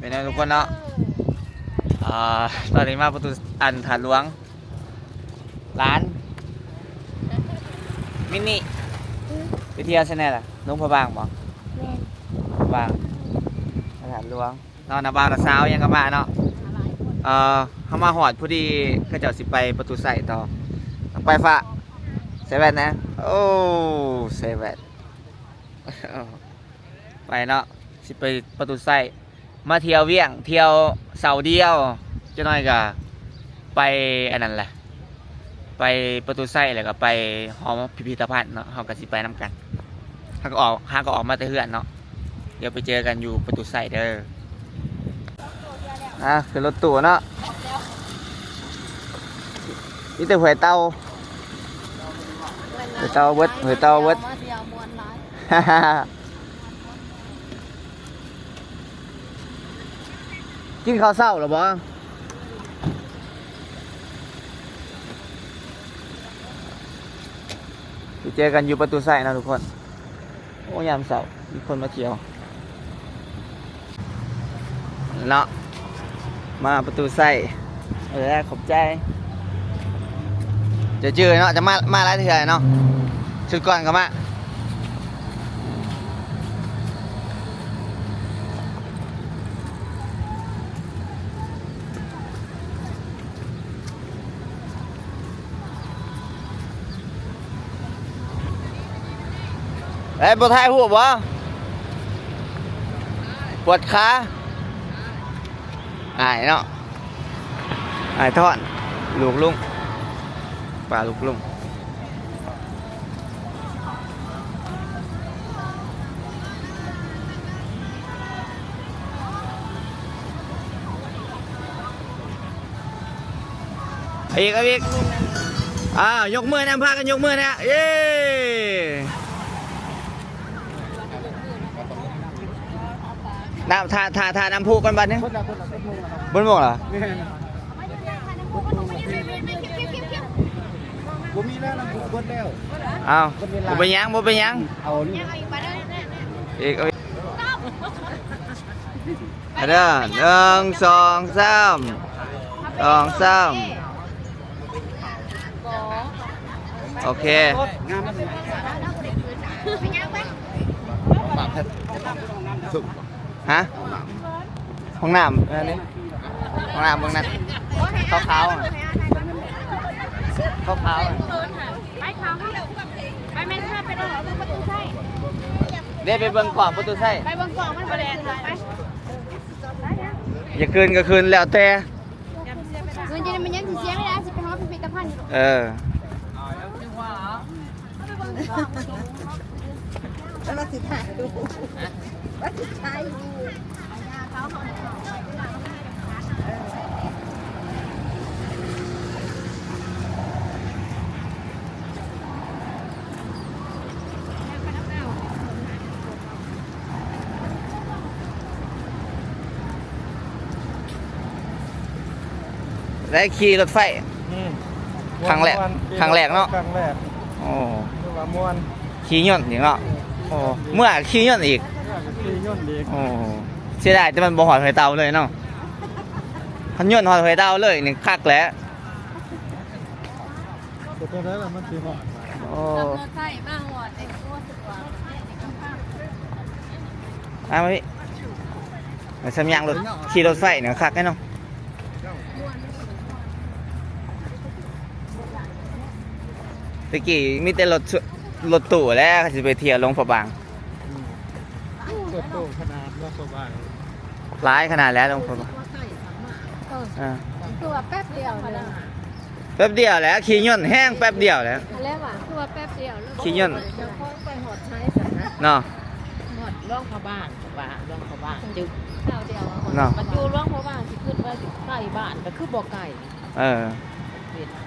ไปเนาะทุกคนเนาะ อ่า ตอนนี้มาประตู อัน ธาตุหลวง หลาน มินนี่ ไปเที่ยวไสแหน่ล่ะ หลวงพระบางบ่ แม่น พระบาง พระธาตุหลวง เนาะ น้าบ่าวน้าสาวยังก็มาเนาะ เอ่อ เฮามาฮอดพอดี เขาเจ้าสิไปประตูไซต่อ ต้องไปฟ้า ใส่แว่นนะ โอ้ ใส่แว่น ไปเนาะ สิไปประตูไซ มาเที่ยวเวียง เที่ยวเช้าเดียว จักหน่อยก็ไปอันนั้นแหละ ไปประตูไซ แล้วก็ไปหอพิพิธภัณฑ์เนาะ เฮาก็สิไปนำกัน เฮาก็ออก เฮาก็ออกมาแต่เฮือนเนาะ เดี๋ยวไปเจอกันอยู่ประตูไซเด้อ อ่ะ ขึ้นรถตู้เนาะ มีแต่ห้วยเต่า ห้วยเต่าเบิด ห้วยเต่าเบิด กินข้าวเช้าแล้วบ่ ไปเจอกันอยู่ประตูไซเนาะทุกคน โอ้ ยามเช้ามีคนมาเที่ยวเนาะ มาประตูไซ เออ ขอบใจ จะจื้อเนาะ จะมา มาหลายเทื่อเนาะ ชุดก่อนก็มา เอ้ย บ่ถ่ายรูปบ่ ปวดขา อายเนาะ อายท่อน ลูกลุง ป้าลูกลุง เอาอีก เอาอีก อ้าว ยกมือนะ พากันยกมือนะ เย้ น้ำ ถ่า ถ่า ถ่าน้ำพุก่อนบัดนี้ เบิดแล้ว เบิดแล้ว เบิดโมงแล้ว เบิดโมงแล้ว แม่น บ่มีแล้ว น้ำพุเบิดแล้ว อ้าว บ่เป็นหยัง บ่เป็นหยัง เอานี่ อีก เอาอีก เอาเด้อ หนึ่ง สอง สาม สอง สาม โอเค ฮะ ห้องน้ำ อันนี้ ห้องน้ำเบิ่งนั่น ขาวๆ อะ ขาวๆ อะ ไป เขา ไป แม่น ไป ไป เด้ ไปเบิ่งกล้องประตูไซ ไปเบิ่งกล้องมันบ่แล่น ไป อยากคืนก็คืน แล้วแต่ เงินจะได้มันยังสิเสียเวลาสิไปฮอดพิพิธภัณฑ์อยู่ เออ แล้วเราสิถ่ายรูป ว่าสิถ่ายรูป ได้ขี่รถไฟ อืม ครั้งแรก ม่วนๆ ครั้งแรกเนาะ ครั้งแรก โอ้ ถือว่าม่วน ขี่ยนต์อีกเนาะ โอ้ เมื่อขี่ยนต์อีก เมื่อก็ขี่ยนต์อีก โอ้ เสียดายแต่มันบ่ฮอดห้วยเต่าเลยเนาะ คันยนต์ฮอดห้วยเต่าเลยนี่คักแหละ แต่ตัวนั้นน่ะมันสิฮอด โอ้ ขับรถไฟมาฮอดเอง โอ้ สุดยอด มาพี่ ไปสำยางรถ ขี่รถไฟเนี่ยคักแน่เนาะ ตะกี้มีแต่รถ รถตู้แหละ สิไปเที่ยวหลวงพระบาง อืม รถตู้ขนาดหลวงพระบาง หลายขนาดแล้วหลวงพระบาง เออ อ่า ตัวแป๊บเดียวเลย แป๊บเดียวแหละ ขี่ยนต์แฮงแป๊บเดียวแหละ อันแรกว่าคือว่าแป๊บเดียว ขี่ยนต์ เจ้าของไปฮอดไสซั่นนะ เนาะ ฮอดหลวงพระบาง ว่าหลวงพระบางจึก คราวเดียวอะ เนาะ มันอยู่หลวงพระบางสิขึ้นไปใกล้บ้านก็คือบ่ไกล เออ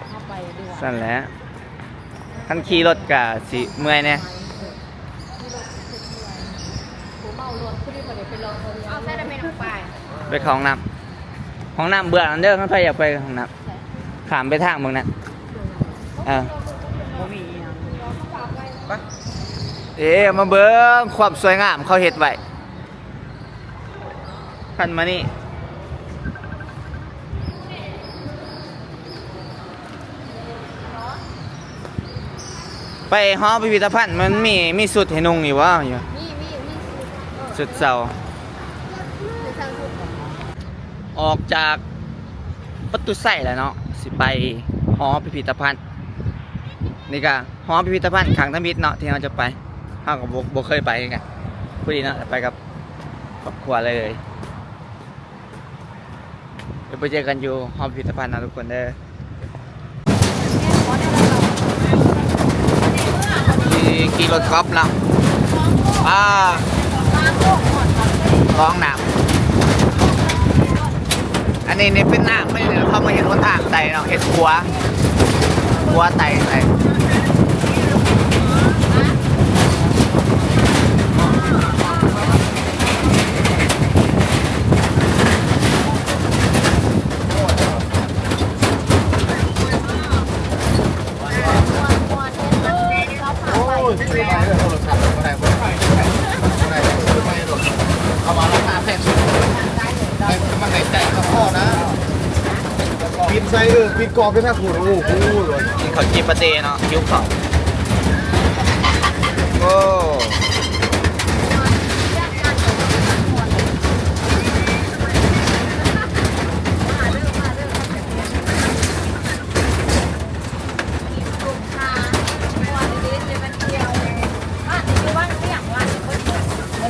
เฮาไปด่วน ซั่นแหละ คันขี่รถก็สิเมื่อยแหน่ ผู้เมารถผู้นี้บ่ได้ไปรอคนเดียว เอาใส่แล้วแม่นออกไป ไปเข้าห้องน้ำ ห้องน้ำเบื้องนั้นเด้อ คันใครอยากไปห้องน้ำ ข้ามไปทางเบิ่งนะ เออ บ่มีอีหยัง เอ๊ะ มาเบิ่งความสวยงามเขาเฮ็ดไว้ ພັນມານີ້ ໄປຫໍພິພິທະພັນ ມັນມີ ມີຊຸດໃຫ້ນຸ່ງຢູ່ບໍ່? ມີ ມີ ມີຊຸດ ເອີ ຊຸດເຊົາ ຊຸດເຊົາ ຊຸດ ອອກຈາກປະຕູໄຊແລ້ວເນາະ ຊິໄປຫໍພິພິທະພັນ. ນີ້ກະຫໍພິພິທະພັນຄັ້ງທຳອິດເນາະ ທີ່ເຮົາຈະໄປ ເຮົາກະບໍ່ ບໍ່ເຄີຍໄປຄືກັນ. ພໍດີເນາະ ໄປກັບຄອບຄົວເລີຍ. ດຽວໄປເຈີກັນຢູ່ຫໍພິພິທະພັນເນາະທຸກຄົນເດີ. ຂີ່ ຂີ່ລົດກອບເນາະ ອາ ລອງນ້ຳ ອັນນີ້ນີ້ເປັນນ້ຳ ເຂົາມາເຮັດຫົນທາງໃສ່ເນາະ ເຮັດຂົວ ຂົວໄຕ່ໃສ່. ເອົາມາລາຄາແພງສຸດ ມາໃຫ້ໃຈກະພໍນະ. ປິດໃສ່ ເອີ ປິດກອບໄປທາງພຸ້ນ. ໂອ້ໂຫ ກິນເຂົ້າຈີ່ປາເຕ້ເນາະ ຫິວເຂົ້າ. ໂອ້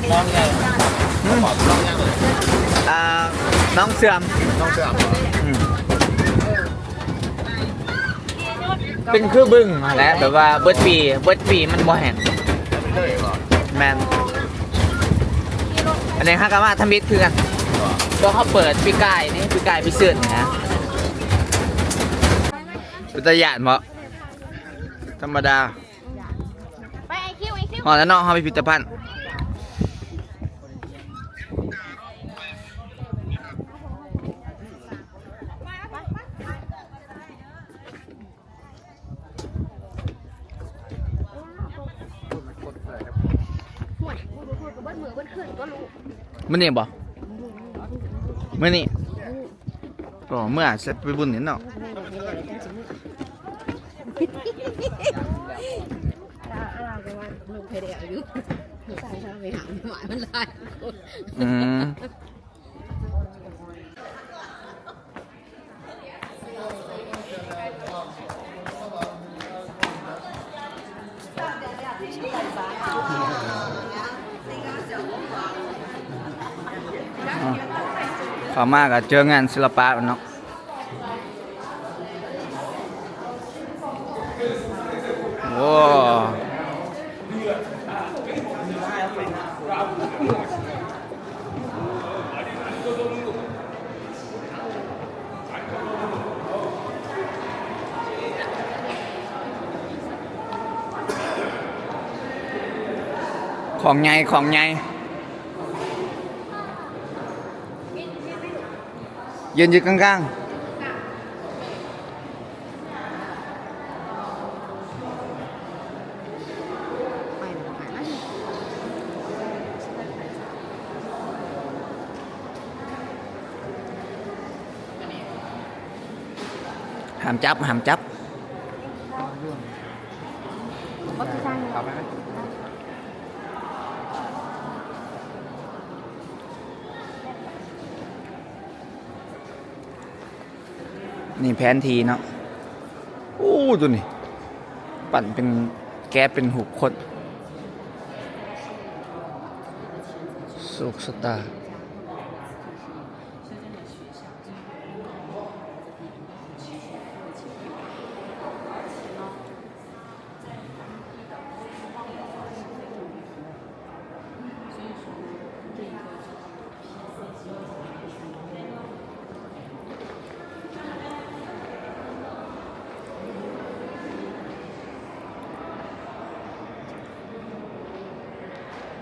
ໜອງຫຍັງ? ໜອງຫຍັງເລີຍ? ອືມ ໜອງຫຍັງເລີຍ? ອ່າ ໜອງເຊື່ອມ ໜອງເຊື່ອມ ອືມ ເປັນຄືບຶງຫັ້ນແຫຼະ ແບບວ່າເບິດປີ ເບິດປີມັນບໍ່ແຫ້ງ. ແມ່ນ ອັນນີ້ເຮົາກະມາທຳອິດຄືກັນ ເພາະເຮົາເປີດປີກາຍນີ້ ປີກາຍປີເຊີນນີ້ນະ. ເປັນຕາຢ້ານບໍ່? ທຳມະດາ. ໄປ ໄອຄິວ ໄອຄິວ ຮອດແລ້ວເນາະ ຫໍພິພິທະພັນ. ມື້ນີ້ບໍ່? ມື້ນີ້ ກໍເມື່ອເສັດໄປບຸນນີ້ເນາະ. ລາວ ລາວກໍວ່າລົງໄປແລ້ວຢູ່ ໃສ່ເຮົາໄປຫາໝາ ມັນຫຼາຍຄົນ. ອືມ ເຂົ້າມາກໍເຈີງານສິລະປະແລ້ວເນາະ. ໂອ້ ຂອງໃຫຍ່ ຂອງໃຫຍ່. ຢືນຢູ່ກາງໆ ຫ້າມຈັບ ຫ້າມຈັບ. ນີ້ແຜນທີ່ເນາະ. ໂອ້ ໂຕນີ້ ປັ້ນເປັນ ແກະເປັນຮູບຄົນ. ໂຊກຊະຕາ.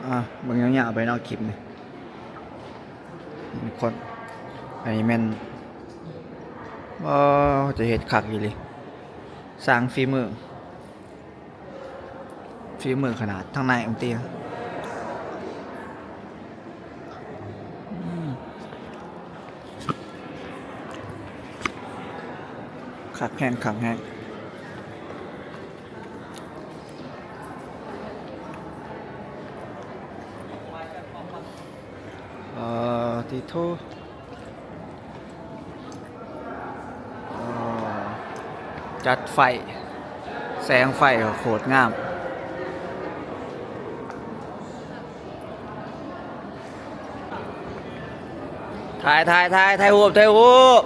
ອ່າ ເບິ່ງຍາວໆໄປເນາະ ຄລິບນີ້. ຄົນ ອັນນີ້ແມ່ນ ໂອ້ ຈະເຮັດຄັກອີ່ຫຼີ ຊ່າງຝີມື ຝີມືຂະໜາດ ທາງໃນມັນຕິ ອືມ. ຄັກແຮງ ຄັກແຮງ. ເອີ ຕິໂທ ເອີ ຈັດໄຟ ແສງໄຟກໍໂຄດງາມ. ຖ່າຍ ຖ່າຍ ຖ່າຍ ຖ່າຍຮູບ ຖ່າຍຮູບ.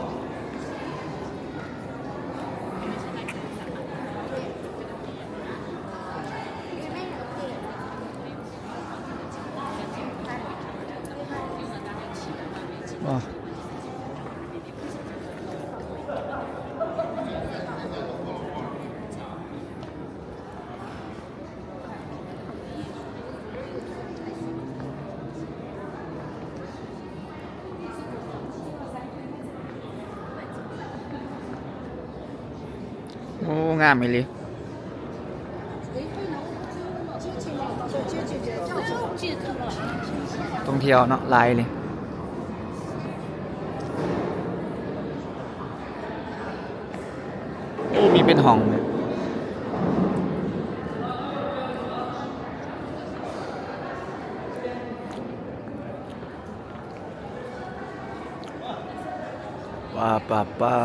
ໂອ້ ງາມອີ່ຫຼີ. ທ່ອງທ່ຽວເນາະ ຫຼາຍອີ່ຫຼີ. ໂອ້ ມີເປັນຫ້ອງເລີຍ. ປາ ປາ ປາ.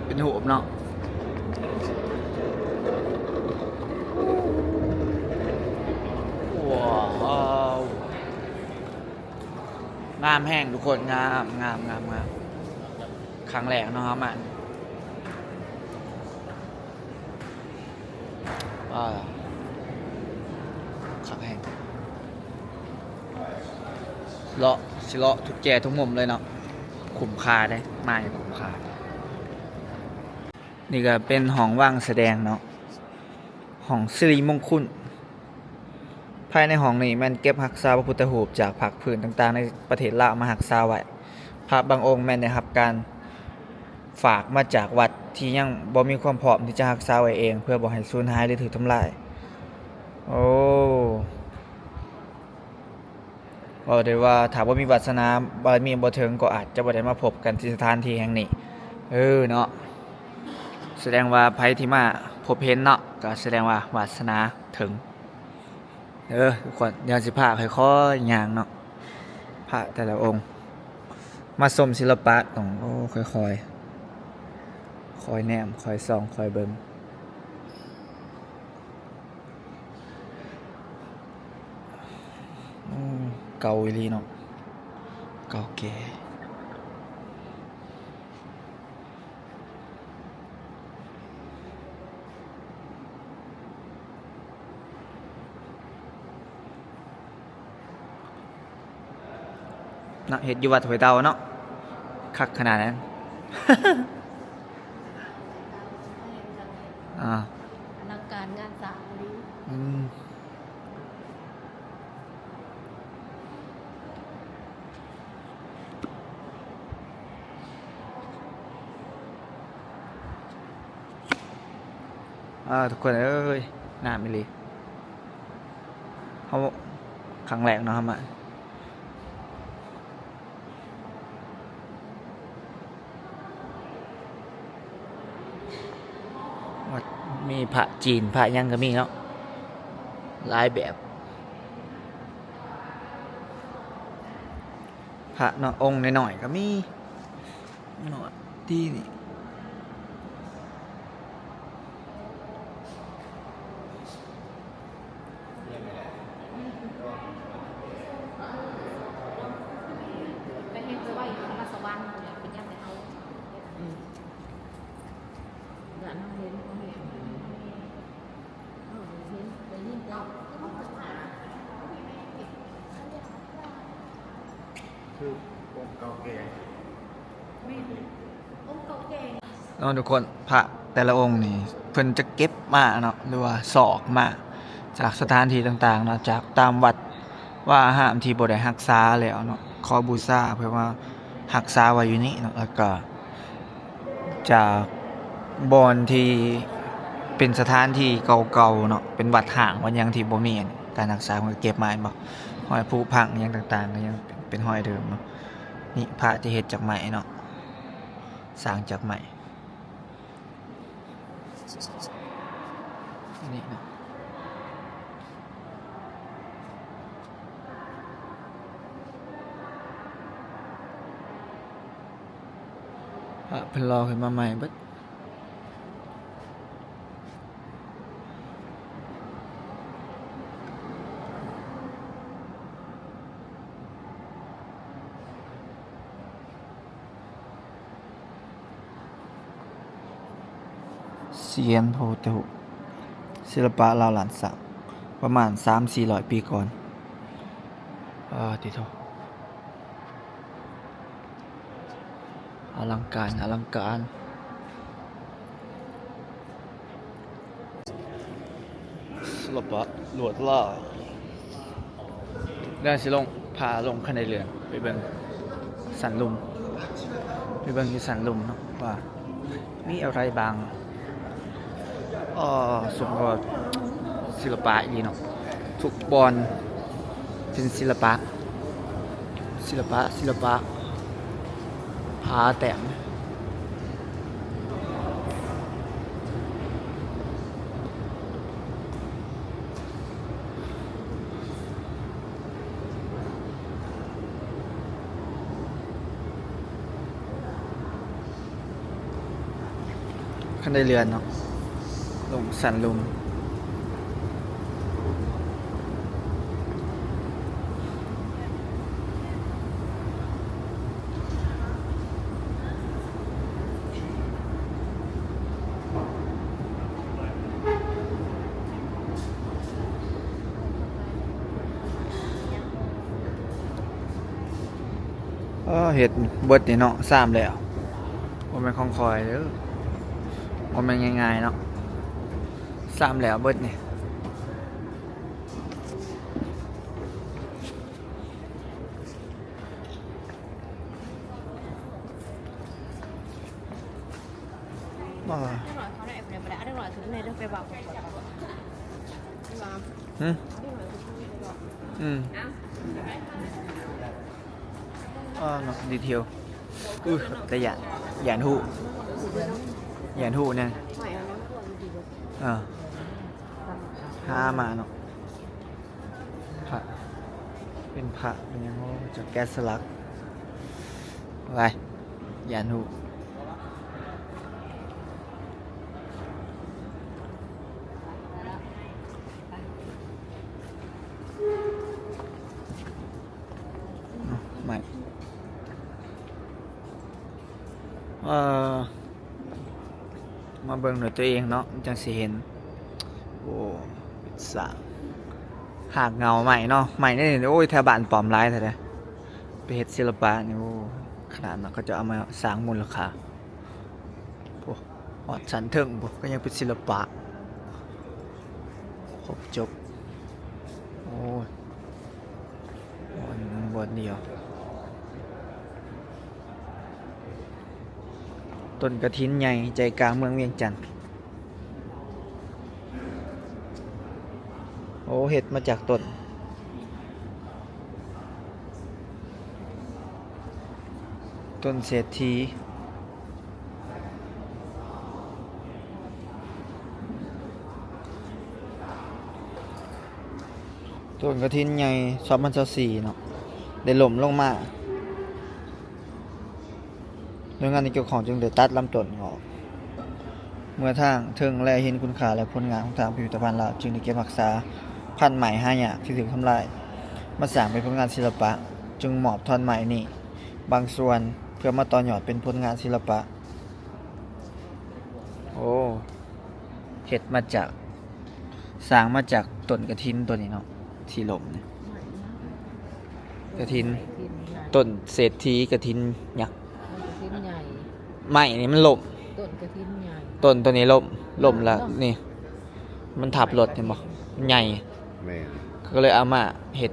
ເປັນຮູບເນາະ. ວ້າວ ງາມແຮງທຸກຄົນ ງາມ ງາມ ງາມ ງາມ. ຄັ້ງແລກເນາະເຮົາມາ ອ່າ ຄັກແຮງ. ເລາະ ຊິເລາະທຸກແຈທຸກມຸມເລີຍເນາະ. ຄຸ້ມຄ່າເດ້ ມານີ້ຄຸ້ມຄ່າ. ນີ້ກໍເປັນຫ້ອງວາງສະແດງເນາະ ຫ້ອງສິລິມົງຄຸນ. ພາຍໃນຫ້ອງນີ້ແມ່ນເກັບຮັກສາພະພຸດທະຮູບຈາກພາກພື້ນຕ່າງໆໃນປະເທດລາວມາຮັກສາໄວ້. ພະບາງອົງແມ່ນໄດ້ຮັບການຝາກມາຈາກວັດທີ່ຍັງບໍ່ມີຄວາມພ້ອມທີ່ຈະຮັກສາໄວ້ເອງ ເພື່ອບໍ່ໃຫ້ສູນຫາຍ ຫຼື ຖືກທຳລາຍ. ໂອ້ ເວົ້າໄດ້ວ່າຖ້າບໍ່ມີວາສະໜາບາລະມີບໍ່ເຖິງ ກໍອາດຈະບໍ່ໄດ້ມາພົບກັນທີ່ສະຖານທີ່ແຫ່ງນີ້. ເອີເນາະ ສະແດງວ່າໃຜທີ່ມາພົບເຫັນເນາະ ກໍສະແດງວ່າວາສະໜາເຖິງ. ເອີ ທຸກຄົນ ດຽວຊິພາຄ່ອຍໆຍ່າງເນາະ ພະແຕ່ລະອົງ ມາຊົມສິລະປະ ຕ້ອງ ໂອ້ ຄ່ອຍໆ ຄ່ອຍແນມ ຄ່ອຍສ່ອງ ຄ່ອຍເບິ່ງ. ໂອ້ ເກົ່າອີ່ຫຼີເນາະ ເກົ່າແກ່. ເນາະ ເຮັດຢູ່ວັດຫ້ວຍເຕົ່າເນາະ ຄັກຂະໜາດນັ້ນ. ອ່າ ອະລັງການງານສ້າງອີ່ຫຼີ. ອືມ. ອ່າ ທຸກຄົນເອີຍ ງາມອີ່ຫຼີ. ເຮົາ ຄັ້ງແລກເນາະ ເຮົາມາ ວັດ ມີພະຈີນ ພະຫຍັງກໍມີເນາະ ຫຼາຍແບບ. ພະເນາະ ອົງນ້ອຍໆກໍມີເນາະ ທີ່ນີ້. ໄປເຮັດໄປໄວ້ຢູ່ນະຄອນສະຫວັນພຸ້ນແຫຼະ ເປັນຫຍັງແຕ່ເຮົາ ອືມ ຢ້ານເຮົາເຫັນ ເຮົາເຫັນ ເຮົາເຫັນ ໄດ້ຍິນແຕ່ ຄືອົງເກົ່າແກ່. ເນາະ ທຸກຄົນ ພະແຕ່ລະອົງນີ້ເພິ່ນຈະເກັບມາເນາະ ຫຼືວ່າຊອກມາຈາກສະຖານທີ່ຕ່າງໆເນາະ ຈາກຕາມວັດວາອາຮາມທີ່ບໍ່ໄດ້ຮັກສາແລ້ວເນາະ. ຂໍບູຊາ ເພື່ອມາຮັກສາໄວ້ຢູ່ນີ້ເນາະ. ແລ້ວກະຈາກບ່ອນທີ່ເປັນສະຖານທີ່ເກົ່າໆເນາະ ເປັນວັດຮ້າງວັດຫຍັງທີ່ບໍ່ມີການຮັກສາ ເພິ່ນກໍເກັບມາ ເຫັນບໍ່? ຮອຍຜຸພັງຫຍັງຕ່າງໆ ກໍຍັງເປັນຮອຍເດີມເນາະ. ນີ້ພະທີ່ເຮັດຈາກໄມ້ເນາະ ສ້າງຈາກໄມ້. ນີ້ເນາະ ພະເພິ່ນຫຼໍ່ຂຶ້ນມາໃໝ່ເບິດ. ສຽນພະພຸດທະຮູບ ສິລະປະລາວລ້ານຊ້າງ ປະມານສາມສີ່ຮ້ອຍປີກ່ອນ. ປາດຕິໂທ ອະລັງການ ອະລັງການ. ສິລະປະລວດລາຍ. ດຽວຊິລົງ ພາລົງຄັນໄດເລື່ອນ ໄປເບິ່ງສັນລຸ່ມ ໄປເບິ່ງຢູ່ສັນລຸ່ມເນາະ ວ່າມີອະໄລບ້າງ. ອໍ ສົມກັບສິລະປະອີ່ຫຼີເນາະ ທຸກບ່ອນເປັນສິລະປະ ສິລະປະ ສິລະປະ ຜາແຕ້ມ. ຄັນໄດເລື່ອນເນາະ ລົງສັນລຸ່ມ. ເອີ ເຮັດເບິດນີ້ເນາະ ຊາມແລ້ວ ບໍ່ແມ່ນຂອງຂ້ອຍເດີ ບໍ່ແມ່ນງ່າຍໆເນາະ ຊາມແລ້ວເບິດນີ້. ຫຶ ອືມ ເອີ ເນາະ ດີເທວ ອຸ້ຍ ແຕ່ຢ້ານ ຢ້ານຮູ້ ຢ້ານຮູ້ແນ່ ເອີ ຫາມາເນາະ. ພະ ເປັນພະເປັນຫຍັງ ໂອ້ ຈາກແກະສະຫຼັກ ໄປ ຢ້ານຮູ້ ໄມ້ ເອີ ມາເບິ່ງດ້ວຍຕົວເອງເນາະ ມັນຈັ່ງຊິເຫັນ. ໂອ້ ເປັນສ້າງ ຮາກເຫງົ້າໄມ້ເນາະ ໄມ້ນີ້ ໂອ້ຍ ແຖວບ້ານປ້ອມຫຼາຍແທ້ເດ້ ໄປເຮັດສິລະປະນີ້ ໂອ້ ຂະໜາດນັ້ນ ເຂົາເຈົ້າເອົາມາສ້າງມູນລະຄ່າ. ໂອ້ ຮອດຊັ້ນເທິງພຸ້ນ ກໍຍັງເປັນສິລະປະ ຄົບຈົບ ໂອ້ຍ ບ່ອນໜຶ່ງ ບ່ອນດຽວ. ຕົ້ນກະຖິນໃຫຍ່ໃຈກາງເມືອງວຽງຈັນ. ໂອ້ ເຮັດມາຈາກຕົ້ນ ຕົ້ນເສດຖີ. ຕົ້ນກະຖິນໃຫຍ່ ສອງພັນຊາວສີ່ເນາະ ໄດ້ລົ້ມລົງມາ ໜ່ວຍງານທີ່ກ່ຽວຂ້ອງຈຶ່ງໄດ້ຕັດລຳຕົ້ນອອກ ເມື່ອທາງເທິງແລເຫັນຄຸນຄ່າ ແລະ ຜົນງານຂອງທາງພິພິທະພັນລາວ ຈຶ່ງໄດ້ເກັບຮັກສາພັນໄມ້ຫາຍາກທີ່ຖືກທຳລາຍ ມາສ້າງເປັນຜົນງານສິລະປະ ຈຶ່ງມອບທ່ອນໄມ້ນີ້ບາງສ່ວນ ເພື່ອມາຕໍ່ຍອດເປັນຜົນງານສິລະປະ. ໂອ້ ເຮັດມາຈາກ ສ້າງມາຈາກຕົ້ນກະຖິນຕົວນີ້ເນາະ ທີ່ລົ້ມນີ້ ກະຖິນ ຕົ້ນເສດຖີກະຖິນຍັກ ກະຖິນໃຫຍ່ ໄມ້ນີ້ມັນລົ້ມ ຕົ້ນກະຖິນໃຫຍ່ ຕົ້ນຕົວນີ້ລົ້ມ ລົ້ມແລ້ວນີ້ ມັນທັບລົດ ເຫັນບໍ່ ມັນໃຫຍ່ ແມ່ນ ເຂົາກໍເລີຍເອົາມາເຮັດ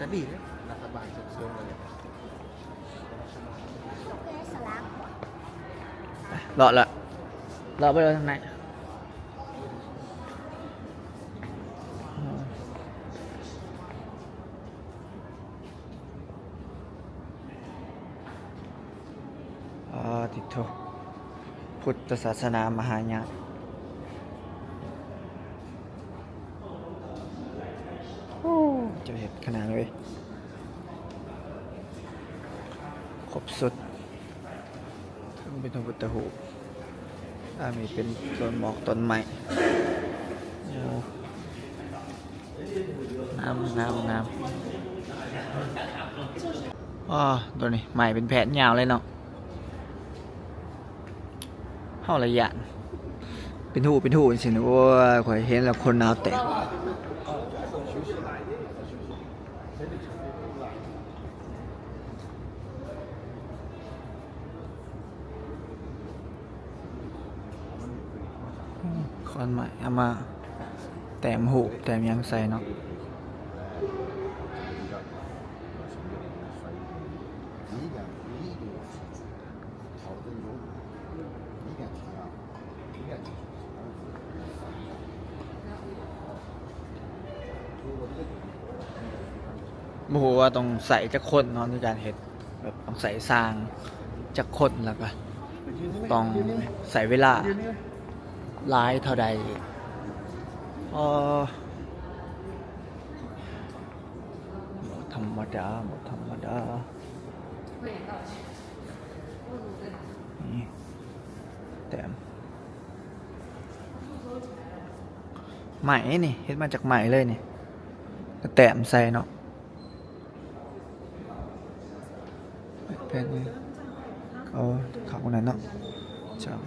ກະດີເດ້ ລັດຖະບານສົ່ງເສີມໄວ້. ເລາະລະ ເລາະໄປເລີຍທາງໃນ. ອາ ຕິດໂທ ພຸດທະສາສະໜາມະຫາຍານ. ໂອ້ ເຈົ້າເຮັດຂະໜາດເລີຍ ຄົບສຸດ. ເທິງເປັນພະພຸດທະຮູບ ອັນນີ້ເປັນຕົ້ນໝອກຕົ້ນໄມ້. ໂອ້ ງາມ ງາມ ງາມ. ອໍ ໂຕນີ້ໄໝ້ເປັນແຜ່ນຍາວເລີຍເນາະ. ເຮົາລະຢ້ານ ເປັນຮູເປັນຮູຈັ່ງຊີ້ນະ. ໂອ້ຍ ຂ້ອຍເຫັນແລ້ວຂົນໜາວແຕກ. ຂອນໄມ້ເອົາມາແຕ້ມຮູບແຕ້ມຫຍັງໃສ່ເນາະ. ບໍ່ຮູ້ວ່າຕ້ອງໃຊ້ຈັກຄົນເນາະ ໃນການເຮັດ ແບບຕ້ອງໃຊ້ຊ່າງຈັກຄົນ ແລ້ວກະຕ້ອງໃຊ້ເວລາຫຼາຍເທົ່າໃດ. ອໍ ບໍ່ທຳມະດາ ບໍ່ທຳມະດາ. ນີ້ ແຕ້ມໄມ້ນີ້ ເຮັດມາຈາກໄມ້ເລີຍນີ້ ກະແຕ້ມໃສ່ເນາະ. ແຜ່ນນີ້ ເອົາ ຂາວກວ່ານັ້ນເນາະ. ເຈົ້າ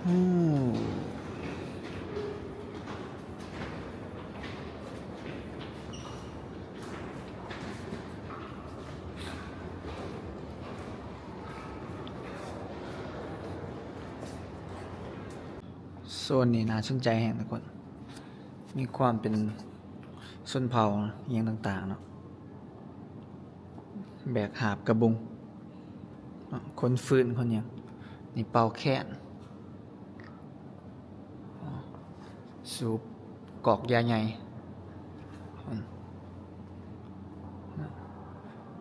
ອືມ. ໂຊນນີ້ໜ້າສົນໃຈແຮງທຸກຄົນ ມີຄວາມເປັນຊົນເຜົ່າອີ່ຫຍັງຕ່າງໆເນາະ. ແບກຫາບກະບຸງເນາະ ຂົນຟືນຂົນຫຍັງ. ນີ້ເປົ່າແຄນ ສູບກອກຢາໃຫຍ່.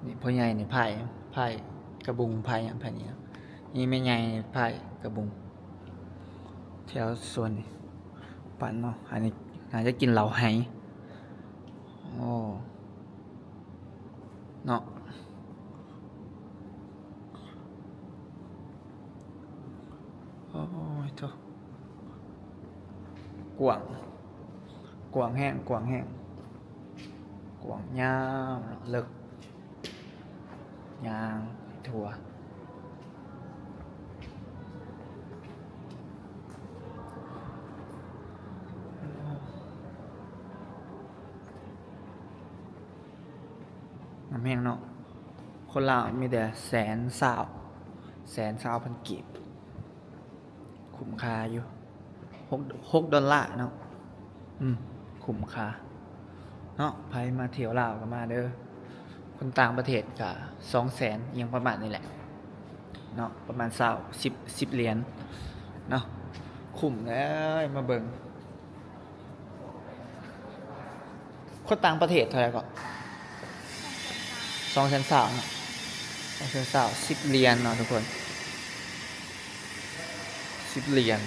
ນີ້ພໍ່ໃຫຍ່ນີ້ພາຍ ພາຍກະບຸງ ພາຍຫຍັງ ພາຍນີ້ເນາະ. ນີ້ແມ່ໃຫຍ່ພາຍກະບຸງ. ແຖວສວນນີ້ປັ່ນເນາະ ອັນນີ້ໜ້າຈະກິນເຫຼົ້າໄຮ. ໂອ້ ເນາະ ໂອ້ຍໂທ້ ກວ້າງ ກວ້າງແຮງ ກວ້າງແຮງ ກວ້າງຍາວເນາະ ເລິກ ຍ່າງທົ່ວ. ງາມແຮງເນາະ ຄົນລາວມີແຕ່ແສນຊາວ ແສນຊາວພັນກີບ ຄຸ້ມຄ່າຢູ່ ຫົກ ຫົກດອນລາເນາະ. ອືມ ຄຸ້ມຄ່າເນາະ ໃຜມາທ່ຽວລາວກະມາເດີ. ຄົນຕ່າງປະເທດກະສອງແສນ ອີ່ຫຍັງປະມານນີ້ແຫຼະເນາະ ປະມານຊາວ ສິບ ສິບຫຼຽນເນາະ ຄຸ້ມເລີຍ ມາເບິ່ງ. ຄົນຕ່າງປະເທດເທົ່າໃດເກາະ? ສອງແສນຊາວເນາະ ສອງແສນຊາວ ສິບຫຼຽນເນາະທຸກຄົນ ສິບຫຼຽນ.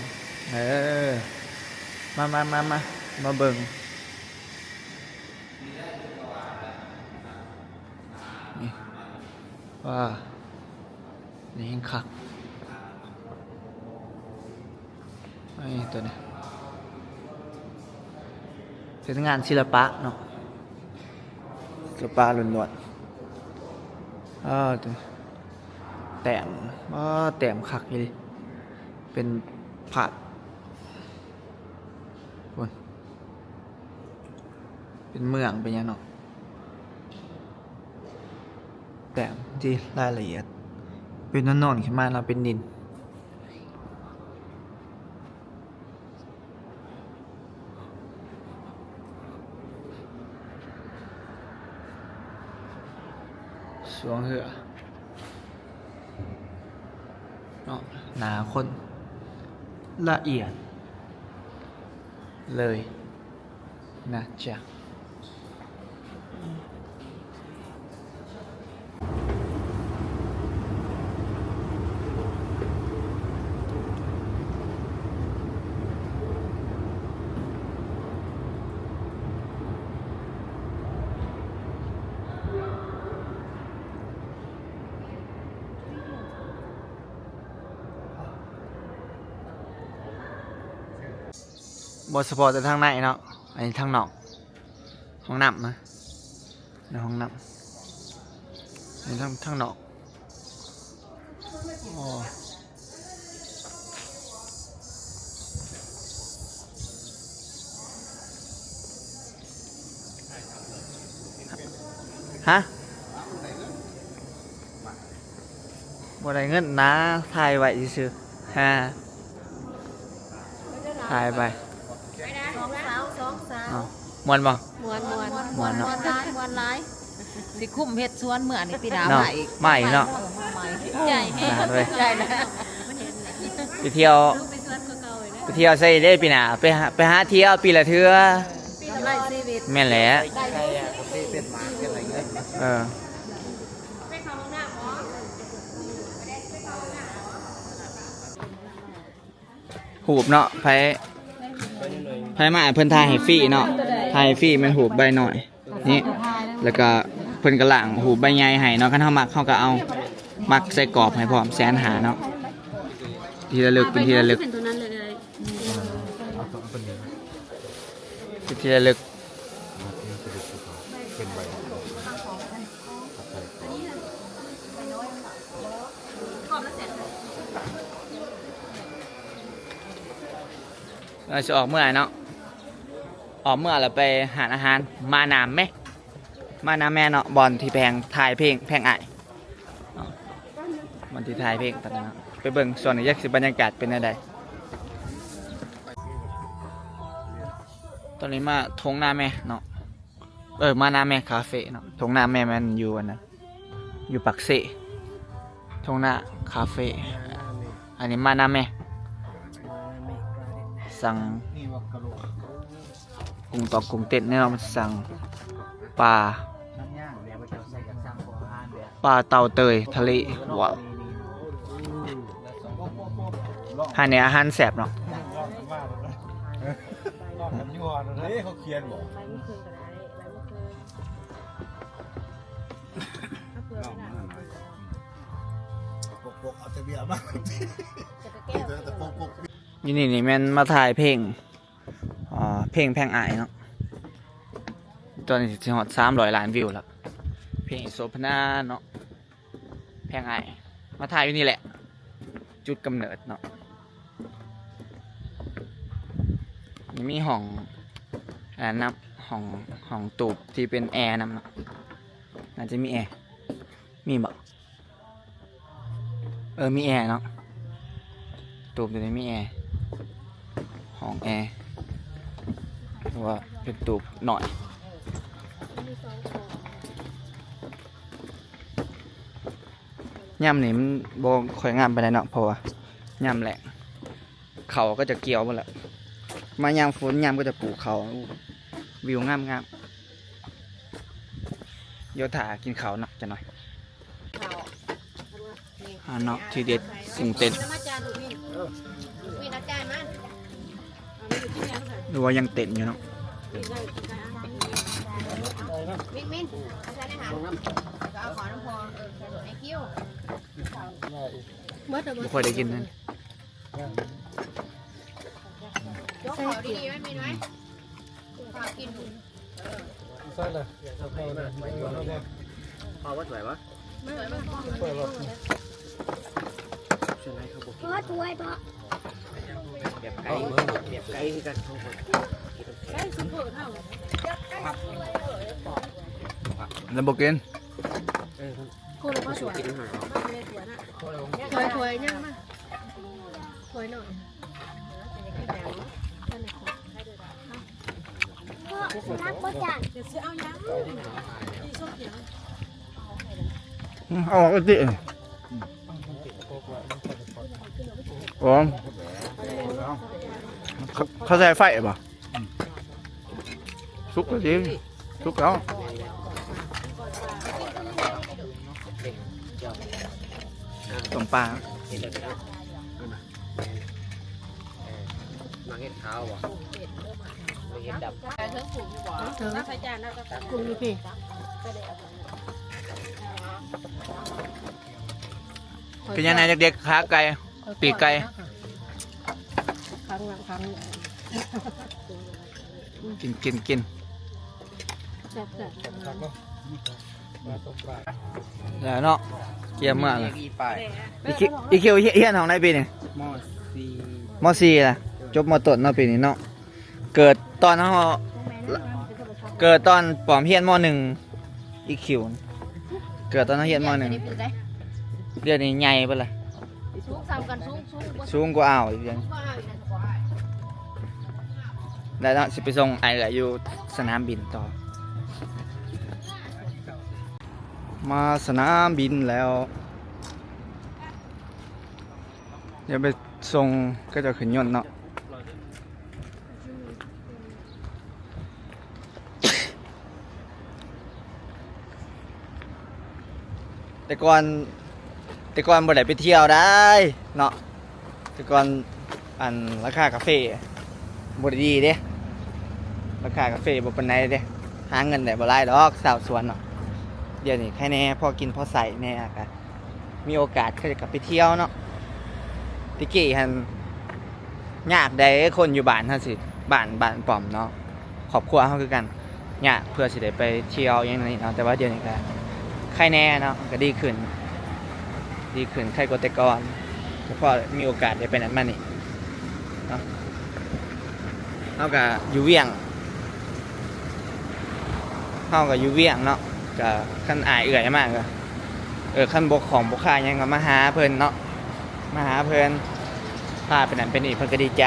ເອີ ມາ ມາ ມາ ມາ ມາເບິ່ງ ນີ້ ວ້າ ນີ້ແຮ່ງຄັກ ນີ້ຕົວນີ້ ເປັນງານສິລະປະເນາະ ສິລະປະລ້ວນໆ. ເອີ ຕົວ ແຕ້ມ ເອີ ແຕ້ມຄັກອີ່ຫຼີ ເປັນພາບ ພຸ້ນ ເປັນເມືອງ ເປັນຫຍັງເນາະ ແຕ້ມທີ່ລາຍລະອຽດ ເປັນນວນໆຂຶ້ນມາເນາະ ເປັນດິນ. ສວງເຮືອເນາະ ໜ້າຄົນ ລະອຽດເລີຍນະຈ໊ະ. ບໍ່ສະເພາະແຕ່ທາງໃນເນາະ ອັນນີ້ທາງນອກ ຫ້ອງນ້ຳນະ ໃນຫ້ອງນ້ຳ ໃນທາງ ທາງນອກ. ໂອ້ ຮະ? ບໍ່ໄດ້ເງິນນາ ຖ່າຍໄວ້ຊື່ໆ ຮະ ຖ່າຍໄປ ສອງສາວ ສອງສາວ ອ້າວ ມ່ວນບໍ່? ມ່ວນ ມ່ວນ ມ່ວນ ມ່ວນເນາະ ມ່ວນຫຼາຍ ມ່ວນຫຼາຍ. ຊິຄຸມເຮັດສວນເມື່ອນີ້ ປີໜ້າ ເນາະ ມາອີກ ມາອີກເນາະ ໃຫຍ່ແຮງ ໜ້າເລີຍ ໃຫຍ່ແລ້ວ ໄປທ່ຽວ ໄປທ່ຽວໃສເດ້ປີໜ້າ ໄປຫາ ໄປຫາທ່ຽວປີລະເທື່ອ ກຳໄລຊີວິດ ແມ່ນແຫຼະ ໄດ້ຢູ່ ເອີ. ຮູບເນາະ ໃຜ ໃຜມາເພິ່ນຖ່າຍໃຫ້ຟຣີເນາະ ຖ່າຍໃຫ້ຟຣີ ແມ່ນຮູບໃບນ້ອຍນີ້ ແລ້ວກະເພິ່ນກະລ້າງຮູບໃບໃຫຍ່ໃຫ້ເນາະ ຄັນເຮົາມັກເຮົາກະເອົາ ມັກໃສ່ກອບໃຫ້ພ້ອມ ແສນຫ້າເນາະ ທີ່ລະລຶກ ເປັນທີ່ລະລຶກ ເປັນທີ່ລະລຶກ. ເຮົາຊິອອກເມືອເນາະ ອອກເມືອແລ້ວໄປຮ້ານອາຫານ ມານາແມ ມານາແມເນາະ ບ່ອນທີ່ແພງ ຖ່າຍເພງ ແພງອ້າຍ ບ່ອນທີ່ຖ່າຍເພງຕອນນັ້ນເນາະ ໄປເບິ່ງຊ່ວງນີ້ຈັກຊິບັນຍາກາດເປັນແນວໃດ. ຕອນນີ້ມາທົ່ງນາແມເນາະ ເອີ ມານາແມຄາເຟເນາະ ທົ່ງນາແມແມ່ນຢູ່ອັນນັ້ນ ຢູ່ປາກເຊ ທົ່ງນາຄາເຟ ອັນນີ້ມານາແມ ສັ່ງກຸ້ງຕອກ ກຸ້ງເຕັ້ນແນ່ນອນ ສັ່ງປາ ປາເຕົາເຕີຍທະເລ ວ້າວ ຮ້ານນີ້ອາຫານແຊບເນາະ. ເດ້ ເຂົາຂຽນບໍ່? ປົກໆ ເອົາແຕ່ເບຍມາ ຢູ່ນີ້ນີ້ແມ່ນມາຖ່າຍເພງ ອ່າ ເພງແພງອ້າຍເນາະ ຕອນນີ້ຊິຮອດສາມຮ້ອຍລ້ານວິວແລ້ວ ເພງໂສພະນາເນາະ. ແພງອ້າຍ ມາຖ່າຍຢູ່ນີ້ແຫຼະ ຈຸດກຳເນີດເນາະ. ນີ້ມີຫ້ອງ ອ່າ ນຳ ຫ້ອງ ຫ້ອງຕູບທີ່ເປັນແອນຳເນາະ ໜ້າຈະມີແອ ມີບໍ່? ເອີ ມີແອເນາະ ຕູບຕົວນີ້ມີແອ ຫ້ອງແອ ຫຼືວ່າເປັນຕູບນ້ອຍ. ຍາມນີ້ມັນບໍ່ຄ່ອຍງາມປານໃດເນາະ ເພາະວ່າຍາມແລ້ງເຂົ້າກໍຈະກ່ຽວໝົດແລ້ວ ມາຍາມຝົນຍາມເຂົາເຈົ້າປູກເຂົ້າ ວິວງາມໆ. ດຽວຖ້າກິນເຂົ້າເນາະ ຈັກໜ່ອຍ. ເຂົ້າ ອ່າ ເນາະ ທີເດັດ ເຊິ່ງເຕັ້ນ ຫຼືວ່າຍັງເຕັ້ນຢູ່ເນາະ. ມິນ ມິນ ເອົາໃສ່ໃນຫັ້ນ ເອົາເຂົ້ານຳພໍ່ ເອີ ໃສ່ລົດໄອຄິວ ບໍ່ຄ່ອຍໄດ້ກິນນັ້ນ. ຍົກເຂົ້າດີໆໄວ້ ມິນໄວ້ ເຂົ້າກິນ ໃສ່ລະ ເຂົ້າບໍ່ຖ້ວຍບໍ່? ຖ້ວຍບໍ່? ສ່ວນຫຼາຍເຂົາບໍ່ກິນ ພໍຖ້ວຍບໍ່? ແບບໄກ່ ແບບໄກ່ຄືກັນ ເຮົາກໍກິນ ໄກ່ຊຸບເປີເຮົາ ແລ້ວບໍ່ກິນ ເອີ ຄົນລະພໍຖ້ວຍ ກິນເຮົາ ຖ້ວຍ ຖ້ວຍຍັງມາ ຖ້ວຍໜ້ອຍ. ອືມ ເອົາອອກໄປຕິ ອໍ ເຂົາ ເຂົາໃສ່ໄຟບໍ່? ສຸກແລ້ວຕິ ສຸກແລ້ວ ຕົ້ມປາ. ມັກເຫັດຂາວບໍ່? ມັກເຫັດດຳ? ກຸ້ງຢູ່ພີ້ ເປັນຈັ່ງໃດເດັກໆ ຂາໄກ່ ປີກໄກ່ ກິນ ກິນ ກິນ. ແຊບໆ ແລ້ວເນາະ ກຽມເມືອແລ້ວ. ອີຄິວ ອີຄິວຮຽນຫ້ອງໃດປີນີ້? ມໍສີ່ ມໍສີ່ລະ ຈົບມໍຕົ້ນເນາະປີນີ້ເນາະ. ເກີດຕອນເຮົາ ເກີດຕອນປອມຮຽນມໍໜຶ່ງ ອີຄິວ ເກີດຕອນເຮົາຮຽນມໍໜຶ່ງ ດຽວນີ້ໃຫຍ່ເບິດລະ ສູງສ່ຳກັນ ສູງ ສູງກວ່າອ້າວອີກ. ໄດ້ເນາະ ຊິໄປສົ່ງອ້າຍເອື້ອຍຢູ່ສະໜາມບິນຕໍ່. ມາສະໜາມບິນແລ້ວ ດຽວໄປສົ່ງເຂົາເຈົ້າຂຶ້ນຍົນເນາະ. ແຕ່ກ່ອນ ແຕ່ກ່ອນບໍ່ໄດ້ໄປທ່ຽວໄດ໋ເນາະ ແຕ່ກ່ອນ ອັນ ລາຄາກາເຟບໍ່ໄດ້ດີເດ້ ລາຄາກາເຟບໍ່ປານໃດເດ້ ຫາເງິນໄດ້ບໍ່ຫຼາຍດອກຊາວສວນເນາະ. ດຽວນີ້ໃຄແດ່ ພໍກິນພໍໃຊ້ແດ່ ກະມີໂອກາດເຂົາເຈົ້າກະໄປທ່ຽວເນາະ. ແຕ່ກີ້ຫັ້ນ ຍາກໃດ໋ ຄົນຢູ່ບ້ານເຮົາຊິ ບ້ານ ບ້ານປ້ອມເນາະ ຄອບຄົວເຮົາຄືກັນ ຍາກເພື່ອຊິໄດ້ໄປທ່ຽວຫຍັງນີ້ເນາະ. ແຕ່ວ່າດຽວນີ້ກະໄຄແດ່ເນາະ ກະດີຂຶ້ນ ດີຂຶ້ນ ໄຄກວ່າແຕ່ກ່ອນ ກະພໍມີໂອກາດໄດ້ໄປນັ້ນມານີ້ເນາະ. ເຮົາກະຢູ່ວຽງ ເຮົາກະຢູ່ວຽງເນາະ ກະຄັນອ້າຍເອື້ອຍມາກະ ເອີ ຄັນບໍ່ຂອງບໍ່ຂາຍຫຍັງກະມາຫາເພິ່ນເນາະ ມາຫາເພິ່ນ ພາໄປນັ້ນໄປນີ້ ເພິ່ນກະດີໃຈ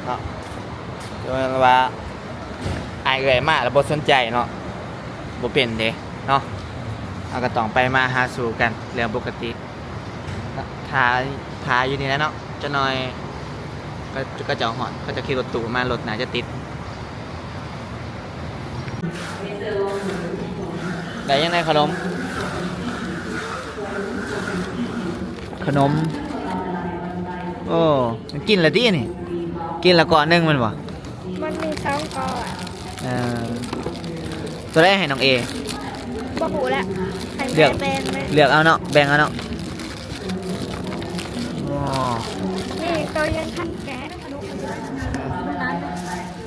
ເນາະ. ແຕ່ວ່າອ້າຍເອື້ອຍມາແລ້ວບໍ່ສົນໃຈເນາະ ບໍ່ເປັນເດ້ເນາະ ເຮົາກະຕ້ອງໄປມາຫາສູ່ກັນເລື່ອງປົກກະຕິ. ຖ້າ ຖ້າຢູ່ນີ້ແຫຼະເນາະ ຈັກໜ່ອຍກະ ກະເຈົ້າຮອດ ເຂົາເຈົ້າຂີ່ລົດຕູ້ມາ ລົດໜ້າຈະຕິດ. ໄດ້ຫຍັງແດ່ ຂະໜົມ ຂະໜົມ. ໂອ້ ກິນລະຕິນີ້ ກິນລະກ້ອນໜຶ່ງແມ່ນບໍ່? ມັນມີສອງກ້ອນ. ເອີ ໂຕໃດໃຫ້ນ້ອງເອ? ບໍ່ຮູ້ແຫຼະ ໃຫ້ແມ່ແບ່ງເລີຍ ເລືອກເອົາເນາະ ແບ່ງເອົາເນາະ. ອໍ ນີ້ໂຕຍັງທັນແກະ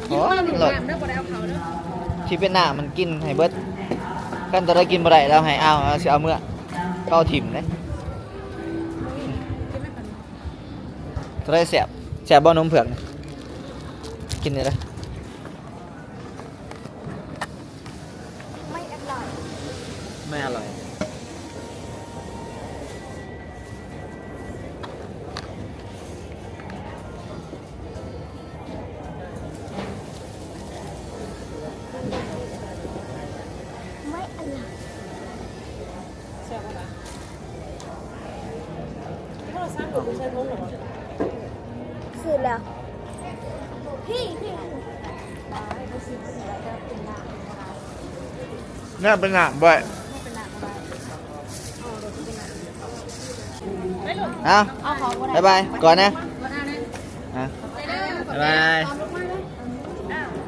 ໂອ້ຍ ມັນໂລດ ທີ່ເປັນນ້ຳມັນກິນໃຫ້ເບິດ ຄັນໂຕໃດກິນບໍ່ໄດ້ລາວໃຫ້ເອົາ ລາວຊິເອົາເມືອ ເອົາຖິ້ມເດ້. ໂຕໃດແຊບ ແຊບບໍ່ ນົມເຜືອກນີ້ ກິນນີ້ເດີ. ໄມ່ອະລ່ອຍ ໄມ່ອະລ່ອຍ. ໄມ່ອະລ່ອຍ ແຊບບໍ່ລະ? ຊື້ແລ້ວ ພີ່ ພີ່ ແນວເປັນນ້ຳບໍ່? ເອົາ ບາຍບາຍກ່ອນນະ ອ່ະ ບາຍບາຍ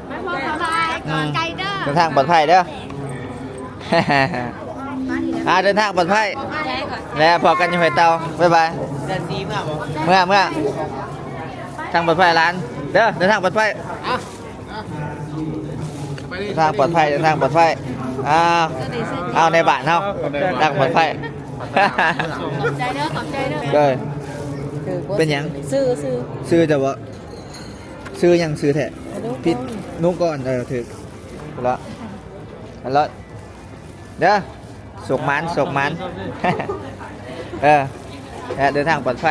ໄປພໍ້ກັນໃໝ່ ຂອບໃຈເດີ ອືມ ເດີນທາງປອດໄພເດີ ອ່າ ເດີນທາງປອດໄພ ແລ້ວພໍ້ກັນຢູ່ຫ້ວຍເຕົ່າ ບາຍບາຍ ເມືອ ເມືອ ທາງປອດໄພຫຼານເດີ ເດີນທາງປອດໄພ ເດີນທາງປອດໄພ ເດີນທາງປອດໄພ ອ້າວ ອ້າວ ໃນບ້ານເຮົາ ເດີນທາງປອດໄພ ຂອບໃຈເດີ ຂອບໃຈເດີ ເດີ ເປັນຫຍັງ? ຊື່ ຊື່ ຊື່ເຈົ້າບໍ່? ຊື່ຫຍັງ? ຊື່ແທ້ ພິດນຸກ່ອນ ເອີ ຖືກລະ ລະ ເດີ ໂຊກໝານ ໂຊກໝານ ເອີ ແລະ ເດີນທາງປອດໄພ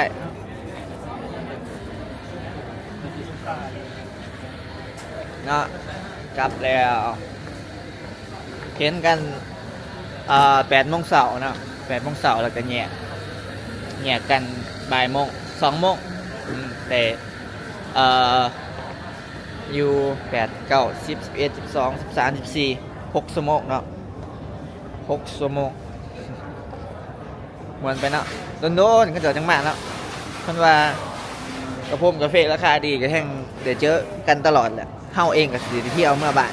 ເນາະ ກັບແລ້ວ ເຫັນກັນ ເອີ ແປດໂມງເຊົ້າເນາະ ແປດໂມງເຊົ້າ ແລ້ວກໍແຍກ ແຍກກັນບ່າຍໂມງ ສອງໂມງ ອືມ ແຕ່ ເອີ ຢູ່ ແປດ ເກົ້າ ສິບ ສິບເອັດ ສິບສອງ ສິບສາມ ສິບສີ່ ຫົກຊົ່ວໂມງເນາະ ຫົກຊົ່ວໂມງ ມ່ວນໄປເນາະ ດົນໆ ເຂົາເຈົ້າຈັ່ງມາເນາະ ເພິ່ນວ່າກະໂພມກາເຟລາຄາດີ ກໍແຮ່ງໄດ້ເຈີກັນຕະຫຼອດແຫຼະ ເຮົາເອງກໍຊິໄດ້ທ່ຽວເມືອບ້ານ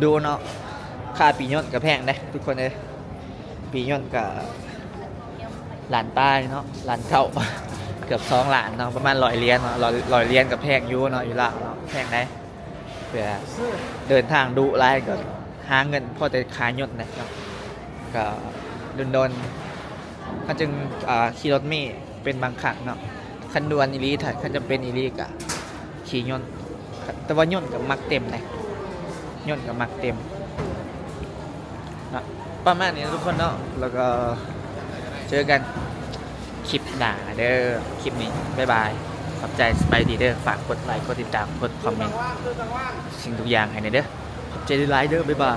ດູໆເນາະ ຄ່າປີ້ຍົນກໍແພງເດ້ທຸກຄົນເອີຍ ປີ້ຍົນກໍລ້ານປາຍເນາະ ລ້ານເກົ້າ ເກືອບສອງລ້ານເນາະ ປະມານຮ້ອຍຫຼຽນເນາະ ຮ້ອຍຫຼຽນກໍແພງຢູ່ເນາະ ຢູ່ລາວເນາະ ແພງໃດ ເພື່ອເດີນທາງດຸຫຼາຍກໍຫາເງິນພໍແຕ່ຄ່າຍົນນະເນາະ ກໍດົນໆ ເຮົາຈຶ່ງ ອ່າ ຂີ່ລົດເມເປັນບາງຄັ້ງເນາະ ຄັນດ່ວນອີ່ຫຼີ ຖ້າຄັນຈຳເປັນອີ່ຫຼີກໍຂີ່ຍົນ ແຕ່ວ່າຍົນກໍມັກເຕັມເດ້ ຍົນກໍມັກເຕັມເນາະ ປະມານນີ້ນະທຸກຄົນເນາະ ແລ້ວກໍເຈີກັນຄລິບໜ້າເດີ ຄລິບນີ້ບາຍບາຍ ຂອບໃຈ ສະບາຍດີເດີ ຝາກກົດໄລ ກົດຕິດຕາມ ກົດຄອມເມັນ ສິ່ງທຸກຢ່າງໃຫ້ແດ່ເດີ ຂອບໃຈຫຼາຍໆເດີ ບາຍບາຍ.